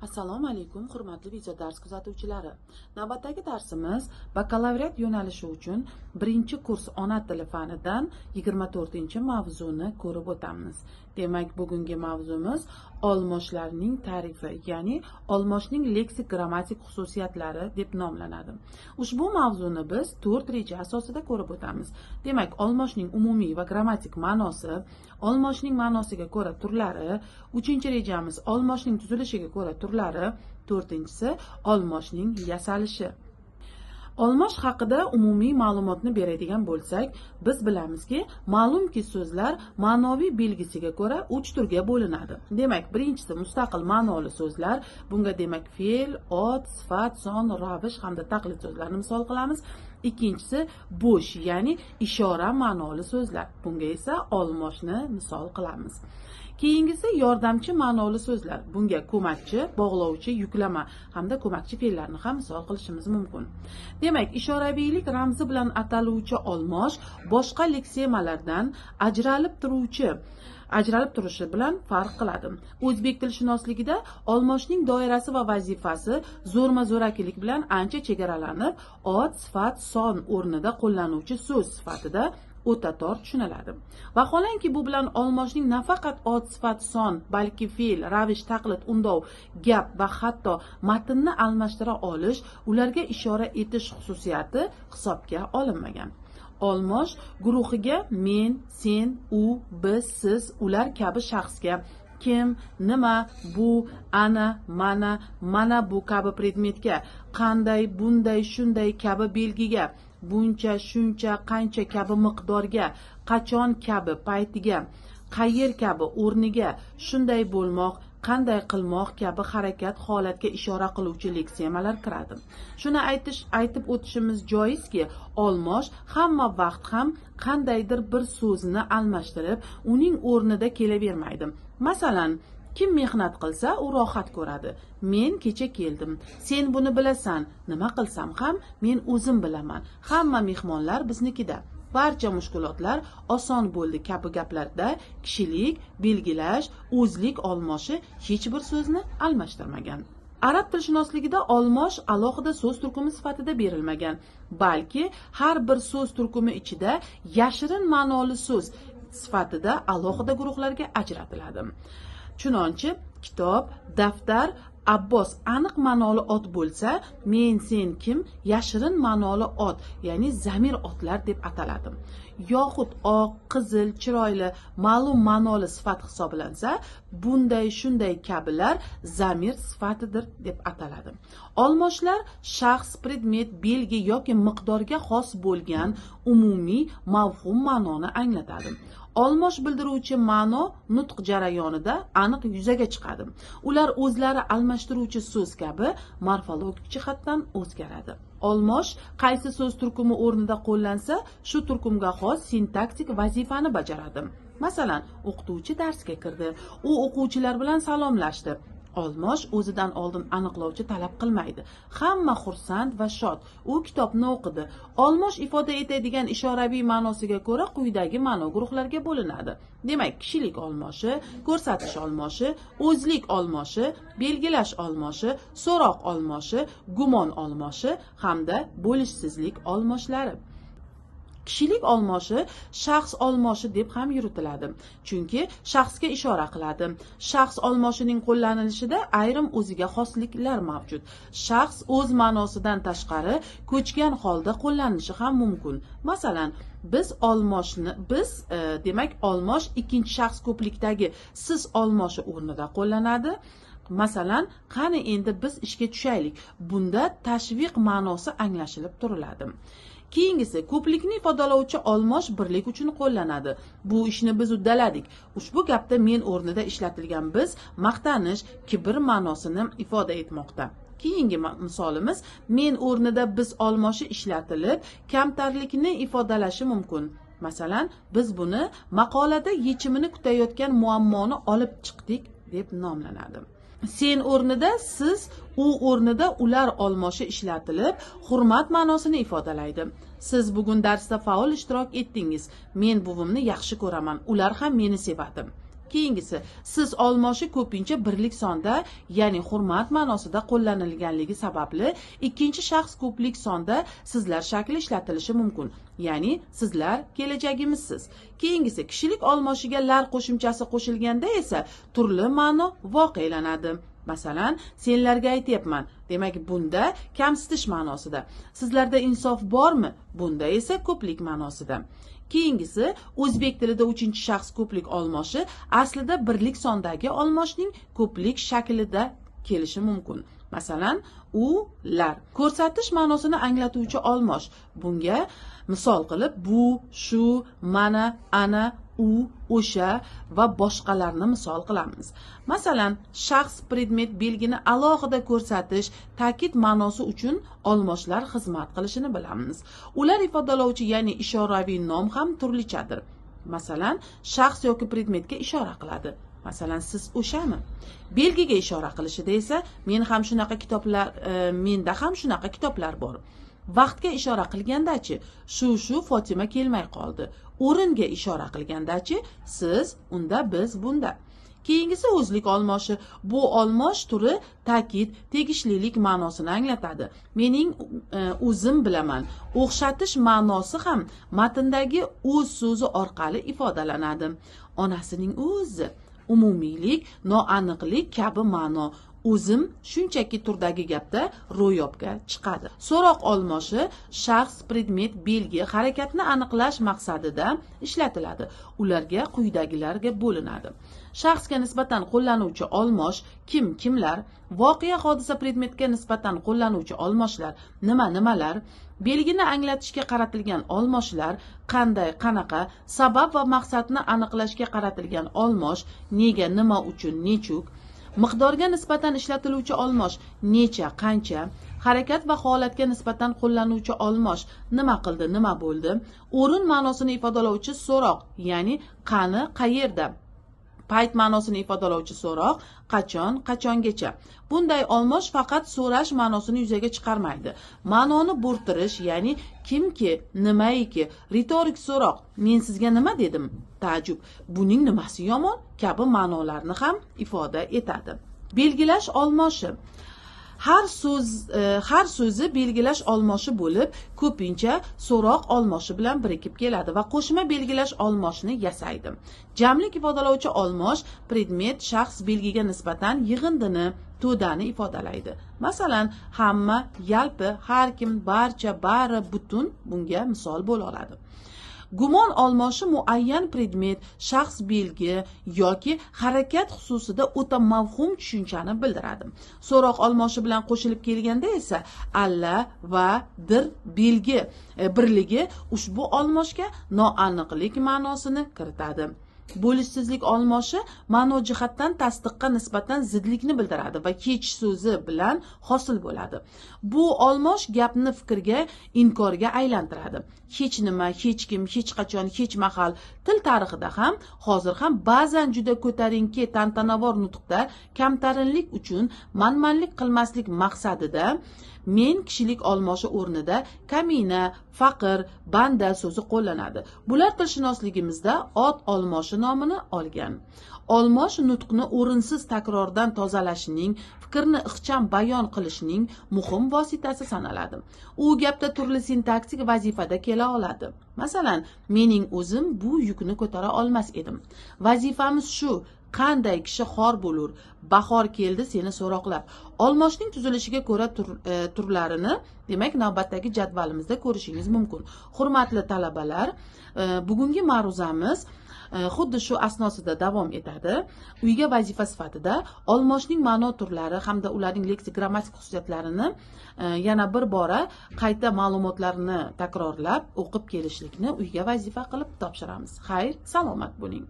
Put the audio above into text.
Assalomu alaykum, hurmatli video dars kuzatuvchilari. Navbatdagi darsimiz bakalavriat yo'nalishi uchun birinchi kurs ona tili fanidan 24-mavzuni ko'rib o'tamiz. Demak, bugungi mavzumiz olmoshlarning ta'rifi, ya'ni olmoshning leksik grammatik xususiyatlari deb nomlanadi. Ushbu mavzuni biz 4 reja asosida ko'rib o'tamiz. Demak, olmoshning umumiy va grammatik ma'nosi, olmoshning ma'nosiga ko'ra turlari, 3-rejamiz olmoshning tuzilishiga ko'ra turlari, 4-inchisi olmoshning yasalishi. Olmosh haqida umumiy ma'lumotni beradigan bo'lsak, biz bilamizki, ma'lumki so'zlar ma'noviy belgisiga ko'ra 3 turga bo'linadi. Demak, birinchisi mustaqil ma'noli so'zlar. Bunga demak fe'l, ot, sifat, son, ravish hamda taqlid so'zlarini misol qilamiz. Ikkinchisi bo'sh, ya'ni ishora ma'noli so'zlar. Bunga esa olmoshni misol qilamiz. Keyingisi yordamchi ma'noli so'zlar. Bunga ko'makchi, bog'lovchi, yuklama hamda ko'makchi fe'llarni ham misol qilishimiz mumkin. Demak, ishoraviylik ramzi bilan ataluvchi olmosh boshqa leksemalardan ajralib turishi bilan farq qiladi. O'zbek tilshunosligida olmoshning doirasi va vazifasi zo'rma-zo'rakilik bilan ancha chegaralanib, ot, sifat, son o'rnida qo'llanuvchi so'z sifatida o'ta tor tushuniladi. Vaholanki, bu bilan olmoshning nafaqat ot, sifat, son, balki fe'l, ravish, taqlid, undov, gap va hatto matnni almashtira olish, ularga ishora etish xususiyati hisobga olinmagan. Olmosh guruhiga men, sen, u, biz, siz, ular kabi shaxsga, kim, nima, bu, ana, mana, mana bu kabi predmetga, qanday, bunday, shunday kabi belgiga, buncha, shuncha, qancha kabi miqdorga, qachon kabi paytiga, qayer kabi o'rniga, shunday bo'lmoq, qanday qilmoq kabi harakat, holatga ishora qiluvchi leksemalar kiradi. Shuni aytib o'tishimiz joizki, olmosh hamma vaqt ham qandaydir bir so'zni almashtirib, uning o'rnida kelavermaydi. Masalan, kim mehnat qilsa, u rohat ko'radi. Men kecha keldim. Sen buni bilasan. Nima qilsam ham men o'zim bilaman. Hamma mehmonlar biznikida. Barcha mushkulotlar oson bo'ldi kabi gaplarda kishilik, belgilash, o'zlik olmoshi hech bir so'zni almashtirmagan. Arab tilshunosligida olmosh alohida so'z turkumi sifatida berilmagan, balki har bir so'z turkumi ichida yashirin ma'noli so'z sifatida alohida guruhlarga ajratiladi. Chunonchi, kitob, daftar, Abbos aniq ma'noli ot bo'lsa, men, sen, kim yashirin ma'noli ot, ya'ni zamir otlar deb ataladi. Yoxud oq, qizil, chiroyli ma'lum ma'noli sifat hisoblansa, bunday, shunday kabilar zamir sifatidir deb ataladi. Olmoshlar shaxs, predmet, belgi yoki miqdorga xos bo'lgan umumiy mavhum ma'noni anglatadi. Olmosh bildiruvchi ma'no nutq jarayonida aniq yuzaga chiqadi. Ular o'zlari almashtiruvchi so'z kabi morfologik jihatdan o'zgaradi. Olmosh qaysi so'z turkumi o'rnida qo'llansa, shu turkumga xos sintaktik vazifani bajaradi. Masalan, o'qituvchi darsga kirdi. U o'quvchilar bilan salomlashdi. Olmosh o'zidan oldin aniqlovchi talab qilmaydi. Hamma xursand va shod. U kitobni o'qidi. Olmosh ifoda etadigan ishoraviy ma'nosiga ko'ra quyidagi ma'no guruhlarga bo'linadi. Demak, kishilik olmoshi, ko'rsatish olmoshi, o'zlik olmoshi, belgilash olmoshi, so'roq olmoshi, gumon olmoshi hamda bo'lishsizlik olmoshlari. Kishilik olmoshi shaxs olmoshi deb ham yuritiladi, chunki shaxsga ishora qiladi. Shaxs olmoshining qo'llanilishida ayrim o'ziga xosliklar mavjud. Shaxs o'z ma'nosidan tashqari ko'chgan holda qo'llanilishi ham mumkin. Masalan, demak olmosh ikkinchi shaxs ko'plikdagi siz olmoshi o'rnida qo'llanadi. Masalan, qani endi biz ishga tushaylik. Bunda tashviq ma'nosi anglashilib turiladi. Keyingisi, ko'plikni ifodalovchi olmosh birlik uchun qo'llanadi. Bu ishni biz uddaladik. Ushbu gapda men o'rnida ishlatilgan biz maqtanish, kibr ma'nosini ifoda etmoqda. Keyingi misolimiz, men o'rnida biz olmoshi ishlatilib, kamtarlikni ifodalashi mumkin. Masalan, biz buni maqolada yechimini kutayotgan muammoni olib chiqdik deb nomlanadi. Sen o'rnida siz, u o'rnida ular olmoshi ishlatilib, hurmat ma'nosini ifodalaydi. Siz bugun darsda faol ishtirok etdingiz. Men buvimni yaxshi ko'raman, ular ham meni sevadi. Keyingisi, siz olmoshi ko'pincha birlik sonda, ya'ni hurmat ma'nosida qo'llanilganligi sababli ikkinchi shaxs ko'plik sonda sizlar shakli ishlatilishi mumkin. Ya'ni sizlar kelajagimizsiz. Keyingisi, kishilik olmoshiga lar qo'shimchasi qo'shilganda esa turli ma'no voqelanadi. Masalan, senlarga aytyapman. Demak, bunda kamsitish ma'nosida. Sizlarda insof bormi? Bunda esa ko'plik ma'nosida. Keyingisi, o'zbek tilida uchinchi shaxs ko'plik olmoshi aslida birlik sondagi olmoshning ko'plik shaklida kelishi mumkin. Masalan, u, lar. Ko'rsatish ma'nosini anglatuvchi olmosh. Bunga misol qilib bu, shu, mana, ana, u, o'sha va boshqalarni misol qilamiz. Masalan, shaxs, predmet, belgini alohida ko'rsatish, ta'kid ma'nosi uchun olmoshlar xizmat qilishini bilamiz. Ular ifodalovchi, ya'ni ishoraviy nom ham turlichadir. Masalan, shaxs yoki predmetga ishora qiladi. Masalan, siz o'shami? Belgiga ishora qilishida esa men ham shunaqa kitoblar, menda ham shunaqa kitoblar bor. Vaqtga ishora qilgandachi, shu Fotima kelmay qoldi. O'ringa ishora qilgandachi, siz unda, biz bunda. Keyingisi o'zlik olmoshi. Bu olmosh turi ta'kid, tegishlilik ma'nosini anglatadi. Mening o'zim bilaman. O'xshatish ma'nosi ham matndagi o'z so'zi orqali ifodalanadi. Onasining o'zi, umumiylik, noaniqlik kabi ma'no o'zim shunchaki turdagi gapda ro'yobga chiqadi. So'roq olmoshi shaxs, predmet, belgi, harakatni aniqlash maqsadida ishlatiladi. Ularga quyidagilarga bo'linadi. Shaxsga nisbatan qo'llanuvchi olmosh kim, kimlar, voqea, hodisa, predmetga nisbatan qo'llanuvchi olmoshlar nima, nimalar, belgini anglatishga qaratilgan olmoshlar qanday, qanaqa, sabab va maqsadni aniqlashga qaratilgan olmosh nega, nima uchun, nechuk, miqdorga nisbatan ishlatiluvchi olmosh necha, qancha, harakat va holatga nisbatan qo'llanuvchi olmosh nima qildi, nima bo'ldi, o'rin ma'nosini ifodalovchi so'roq, ya'ni qani, qayerda, payt ma'nosini ifodalovchi so'roq qachon, qachongacha. Bunday olmosh faqat so'rash ma'nosini yuzaga chiqarmaydi. Ma'noni bo'rttirish, ya'ni kimki, nimaiki, ritorik so'roq, men sizga nima dedim, ta'jub, buning nimasi yomon kabi ma'nolarni ham ifoda etadi. Belgilash olmoshi. Har so'zi belgilash olmoshi bo'lib, ko'pincha so'roq olmoshi bilan birikib keladi va qo'shma belgilash olmoshini yasaydi. Jamlik ifodalovchi olmosh predmet, shaxs, belgiga nisbatan yig'indini, to'dani ifodalaydi. Masalan, hamma, yalpi, har kim, barcha, bari, butun bunga misol bo'la oladi. Gumon olmoshi muayyan predmet, shaxs, belgi yoki harakat xususida o'ta mavhum tushunchani bildiradi. So'roq olmoshi bilan qo'shilib kelganda esa alla va dir belgi birligi ushbu olmoshga noaniqlik ma'nosini kiritadi. Bo'lishsizlik olmoshi ma'no jihatdan tasdiqqa nisbatan zidlikni bildiradi va kech so'zi bilan hosil bo'ladi. Bu olmosh gapni fikrga, inkorga aylantiradi. Hech nima, hech kim, hech qachon, hech mahal til tarixida ham, hozir ham ba'zan juda ko'tarinki tantanavor nutqda kamtarinlik uchun manmanlik qilmaslik maqsadida men kishilik olmoshi o'rnida kamina, faqir, banda so'zi qo'llanadi. Bular tilshunosligimizda ot olmoshi nomini olgan. Olmosh nutqni o'rinsiz takrordan tozalashning, fikrni ixcham bayon qilishning muhim vositasi sanaladi. U gapda turli sintaksik vazifada kela oladi. Masalan, mening o'zim bu yukni ko'tara olmas edim. Vazifamiz shu, qanday kishi xor bo'lur, bahor keldi seni so'roqlab. Olmoshning tuzilishiga ko'ra turlarini, demak, navbatdagi jadvalimizda ko'rishingiz mumkin. Hurmatli talabalar, bugungi ma'ruzamiz xuddi shu asnosida davom etadi. Uyga vazifa sifatida olmoshning ma'no turlari hamda ularning leksik grammatik xususiyatlarini yana bir bora qayta ma'lumotlarni takrorlab o'qib kelishlikni uyga vazifa qilib topshiramiz. Xayr, salomat bo'ling.